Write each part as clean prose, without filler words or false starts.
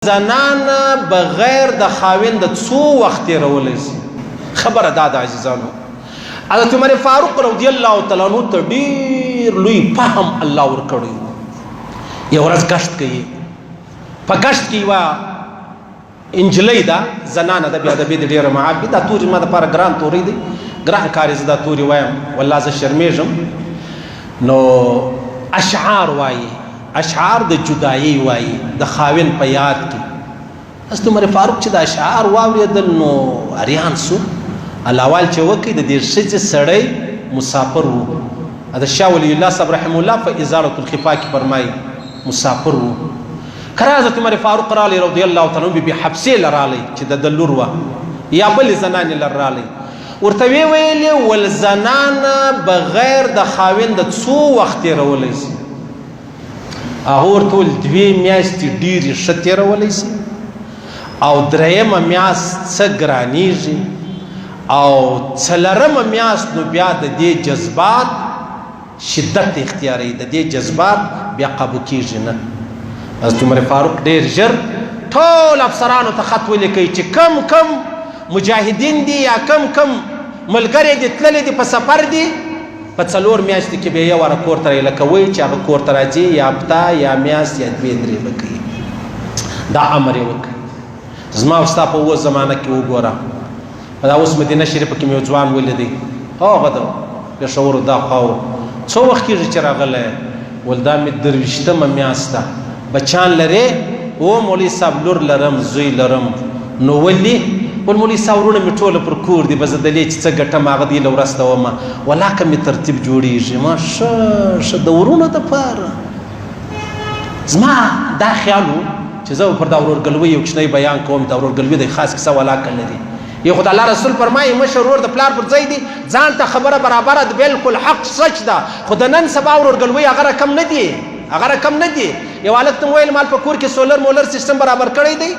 زنانه بغیر د خاوند څو وخت تیرولی شي؟ خبره دا ده عزیزانو، حضرت عمر فاروق رضی الله تعالی عنہ ته ډیر لوی فهم الله ورکړی. یو ورځ گشت کوي، په گشت کې یوه انجلۍ ده، زنانه ده، بیا د بې د ډېره معاف دا توري ما دپاره ګران توری دی، ګران کار یې، زه دا توري وایم والله زه شرمېږم. نو اشعار وایي، اشعار د جدایۍ وایي د خاوند په یاد کې. حضرت عمر فاروق چې د اشعار واورېدل نو اریان سو. علاوال چې وکړي، د دې ښځې سړی مسافر وو. د شاه ولی الله صاحب رحم الله په ازالة الخفا کې فرمایي مسافر وو. کله حضرت عمر فاروق رالی رضی الله تعالی عنہ، بی بی حفصې له رالی چې د ده لور وه یا بلې زنانې له رالی، ورته ویې ویلې ول زنانه بغیر د خاوند څو وخت تېرولی سي؟ هغه ورته ویل دوې میاشتې ډېرې ښه تېرولی سي او درېیمه میاشت څه ګرانیږي او څلورمه میاشت نو بیا د دې جذبات شدت اختیاروي، د دې جذبات بیا قابو کیږي نه. حضرت عمر فاروق ډیر ژر ټول افسرانو ته خط ولیکئ چې کم کم مجاهدین دي یا کم کم ملګری دي تللی دي په سفر دي، په څلور میاشتې کې به یو واره کور ته راایله کوئ چې هغه کور ته راځي، یا هفته یا میاشت یا دوې درې به کوي. دا امر یې وکړ. زما او ستا په اوس زمانه کې وګوره، په دا اوس مدینه شریفه کې مې یو ځوان ولیدی، هغه د پېښور دا خوا و. څو وخت کېږي چې راغلی؟ ول دا مې 23مه میاشت ده. بچیان لرې؟ هو مولوي صاحب، لور لرم، زوی لرم. نو ولې؟ ول مولوي صاحب، وروڼه مې ټوله پر کور دي، بس زه دلې چې څه ګټم هغه دوی له ورستوم، ولاکه مې ترتیب جوړېږي. ما ښه ښه د وروڼو دپاره. زما دا خیال و چې زه به پر دا ورورګلوۍ یو کوچنی بیان کوم. دا ورورګلوي د خاص کیسه ولاکه لري. یو خو د الله رسول فرمایي مشر ورور د پلار پر ځای دی، ځان ته خبره برابره ده، بالکل حق سچ ده، خو د نن سبا ورورګلوۍ هغه رقم نه دي، هغه رقم نه دي. یو هلک ته مې ویل مال په کور کې سولر مولر سیستم برابر کړی دی،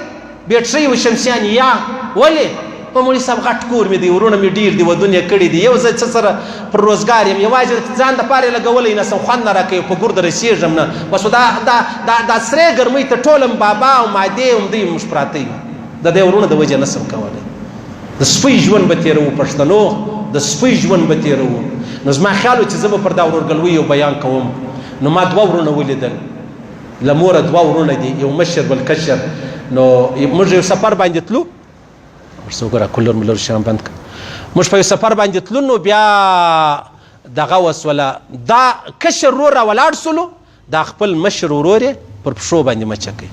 بیټرۍ او شمسیان یا ولې؟ په مولوي صاحب غټ کور مې دی، وروڼه مې ډېر دي، ودونه یې کړي دي، یو زه څه سره پر روزګار یم، یوازې د ځان دپاره یې لګولی نه سم، خوند نه راکوي، په ګرد رسېږم نه. بس دا دا دا دا سرې ګرمۍ ته ټول هم بابا او مادې هم دوی موږ پراته یو، د دې وروڼو د وجې نه سم کولی. د سپۍ ژوند به تېروو پښتنو، د سپۍ ژوند به تېروو. نو زما خیال و چې زه به پر دا ورورګلوۍ یو بیان کوم. نو ما دوه وروڼه ولیدل، له موره دوه وروڼه دي، یو مشر بل کشر. نو موږ یو سفر باندې تلو، ورسره وګوره کولر مولر شیان بند کړه. موږ په یو سفر باندې تلو، نو بیا دغه وسوله، دا کشر ورور را ولاړ سولو، دا خپل مشر ورور یې پر پښو باندې مچه کوي.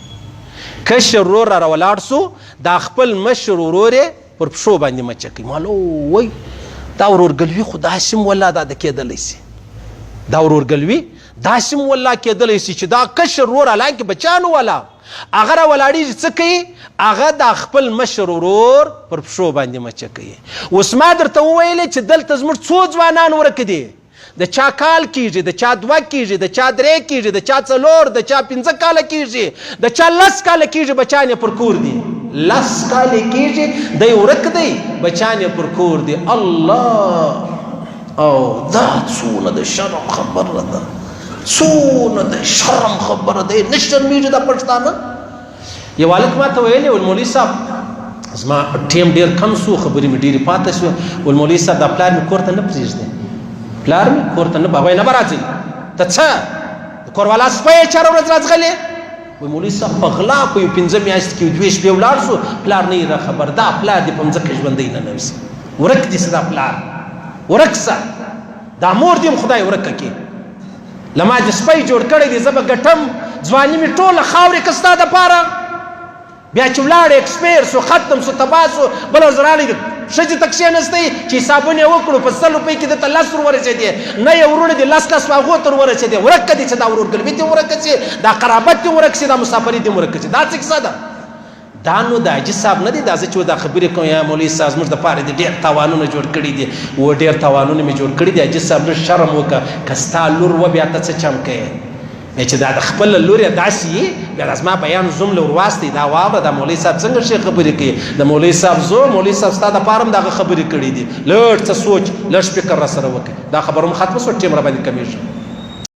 کشر ورور را ولاړ سو، دا خپل مشر ورور یې پر پښو باندې مچه کوي. مالو وای دا ورورګلوي خو داسې هم والله دا د کېدلی سي، دا ورورګلوي داسې هم والله کېدلی سي چې دا کشر ورور حالانکه بچیانو والا هغه را ولاړېږي څه کوي؟ هغه دا خپل مشر ورور پر پښو باندې مچه کوي. اوس ما درته وویلې چې دلته زموږ څو ځوانان ورک دي، د چا کال کیږي، د چا دوه کیږي، د چا درې کیږي، د چا څلور، د چا پنځه کاله کیږي، د چا 10 کاله کیږي، بچیان یې پر کور دي. 10 کاله کیږي دی ورک دی، بچیان یې پر کور دي. الله او دا څونه د شرم خبره ده، څونه د شرم خبره ده، نه شرمېږي دا پښتانه. یو هلک ما ته ویلي ول مولوي صاحب زما ټیم ډېر کم سو، خبرې مې ډېرې پاتې شوې، ول مولوي صاحب دا پلار مې کور ته نه پرېږدي، پلار مې کور ته نه، بابا یې نه به راځي، ته څه د کور والا سپی یې چې هره ورځ راځغلې؟ وایي مولوي صاحب په غلا په یو 5 میاشتې کې دوې شپې ولاړ سو، پلار نه یې را خبر، دا پلار دې په مځکه ژوندی ننوځي، ورک دې سه دا پلار، ورک سه دا مور دې هم خدای ورکه کړي، له ما دې سپی جوړ کړی دی، زه به ګټم، ځواني مې ټوله خاورې که ستا دپاره. بیا چې ولاړ اکسپیر سو، ختم سو، تباه سو، بله ورځ راغلی ښځې ته کښېنستی چې حسابونه یې وکړو، په 100 روپۍ کې ده ته 10 ور ورسېدې، نه یې وروڼه دې 10 10 هغو ته ور ورسېدې. ورکه دې چې دا ورورګلوي دې ورکه سي، دا قرابت دې ورک سي، دا مسافري دې ورکه سي، دا څه کیسه ده؟ دا نو د حاجي صاحب نه دی، دا زه چې دا خبرې کوم یا مولوي صاحب زموږ دپاره دې ډېر تاوانونه جوړ کړي دي. و ډېر تاوانونه مې جوړ کړي دي حاجي صاحب، لږ شرم وکړه، که ستا لور وه بیا ته څه چم کوې؟ بیا چې دا د خپله لور یې داسې یي، بیا دا زما بیان زوم له ورواستئ، دا واوره دا مولوي صاحب څنګه ښې خبرې کوي، د مولوي صاحب زو مولوي صاحب ستا دپاره هم د هغه خبرې کړي دي، لږ څه سوچ لږ فکر را سره وکړي. دا خبره هم ختمه شوه، ټیم را باندې کمېږي.